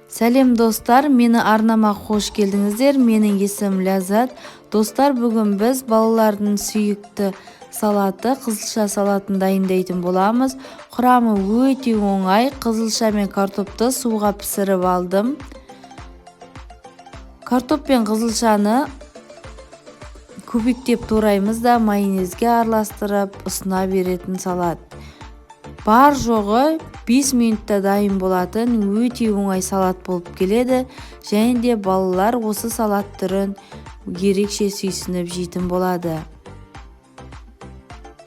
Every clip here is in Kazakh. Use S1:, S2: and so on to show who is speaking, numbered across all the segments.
S1: Сәлем достар, мені арнама қош келдіңіздер. Менің есімім Ләззат. Достар, бүгін біз балалардың сүйікті салаты, қызылша салатын дайындайтын боламыз. Құрамы өте оңай. Қызылша мен картопты суға пісіріп алдым. Картоп пен қызылшаны кубиктеп тураймыз да майонезге араластырып ұсына беретін салат. Бар жоғы 5 минутта дайын болатын өте оңай салат болып келеді. Және де балалар осы салат түрін ерекше сүйсініп жейтін болады.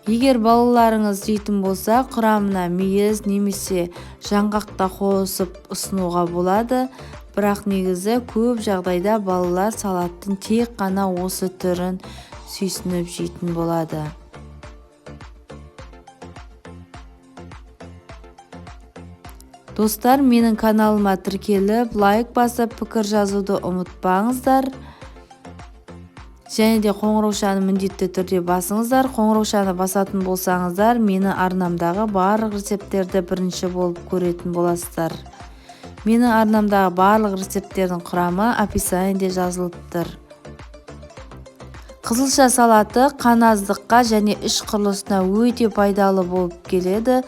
S1: Егер балаларыңыз жейтін болса, құрамына мейіз немесе жаңғақ та қосып ұсынуға болады. Бірақ негізі көп жағдайда балалар салаттың тек қана осы түрін сүйсініп жейтін болады. Достар, менің каналыма тіркеліп, лайк басып, пікір жазуды ұмытпаңыздар. Және де қоңыраушаны міндетті түрде басыңыздар. Қоңыраушаны басатын болсаңыздар, мені арнамдағы барлық рецепттерді бірінші болып көретін боласыздар. Менің арнамдағы барлық рецепттердің құрамы описаниеде жазылып тұр. Қызылша салаты қан аздыққа және іш құрылысына өте пайдалы болып келеді.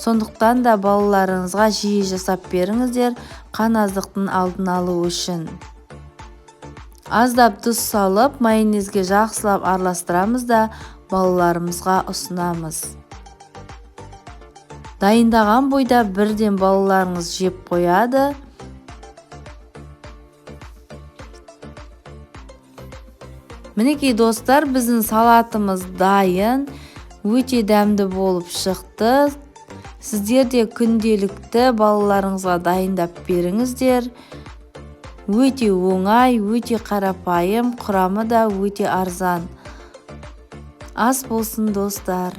S1: Сондықтан да балаларыңызға жиі жасап беріңіздер, қан аздықтың алдын алу үшін. Аздап тұз салып, майонезге жақсылап араластырамыз да балаларымызға ұсынамыз. Дайындаған бойда бірден балаларыңыз жеп қояды. Мінекей достар, біздің салатымыз дайын, өте дәмді болып шықты. Сіздер де күнделікті балаларыңызға дайындап беріңіздер. Өте оңай, өте қарапайым, құрамы да өте арзан. Ас болсын достар.